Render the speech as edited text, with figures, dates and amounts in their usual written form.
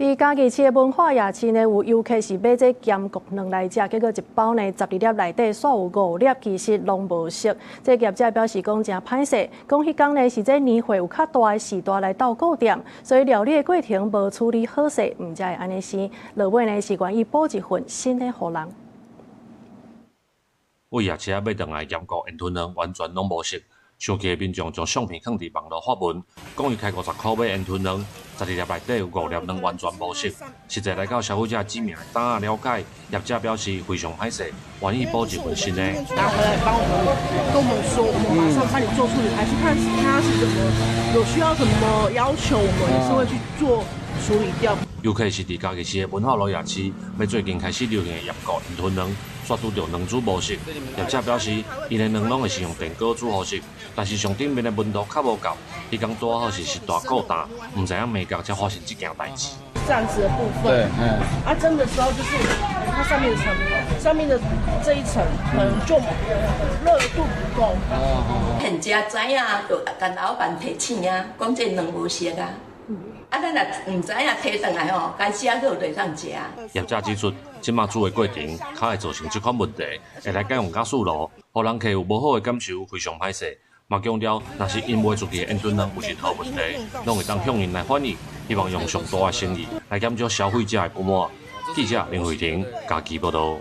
佇嘉義市的文化夜市呢，有遊客是買這鹹焗卵來食，結果一包呢12粒內底，煞有五粒其實攏無熟。這業者表示講真歹勢，講彼工呢是這年歲有較大的序大來鬥顧店，所以料理的過程無處理好勢，毋才會按呢生。落尾呢是願意補一份新的予人。佇夜市仔買轉來鹹焗雲吞卵完全攏無熟。生氣的民眾將相片放佇網路發文，講伊開50箍買雲吞卵，12粒內底有五粒卵完全無熟。實際來到消費者指名單仔了解，業者表示非常歹勢，願意補一份新的。拿回來幫我們跟我們說，我們馬上幫你做處理，還是看他是怎麼有需要什麼要求，我們也是會去做處理掉。遊客是佇嘉義市的文化路夜市，買最近開始流行的鹽焗雲吞卵，煞拄著卵煮無熟。業者表示，𪜶的卵攏會是用電鍋煮予熟，但是上頂面的溫度較無夠，彼工拄好是序大顧擔，毋知影眉角才發生這件代誌。這樣子的部分，啊，蒸的時候就是它上面的層，上面的這一層可能就熱度不夠。現食知影就共老闆提醒啊，講這卵無熟啊。啊，咱若毋知影提轉來吼，該食好就會當食。業者指出，這馬煮的過程較會造成這款問題，會來改用瓦斯爐，予人客有無好的感受，非常歹勢。嘛強調，若是𪜶賣出去的雲吞卵有任何問題，攏會當向𪜶來反映，希望用上大的誠意來減少消費者的不滿。記者林慧婷嘉義報導。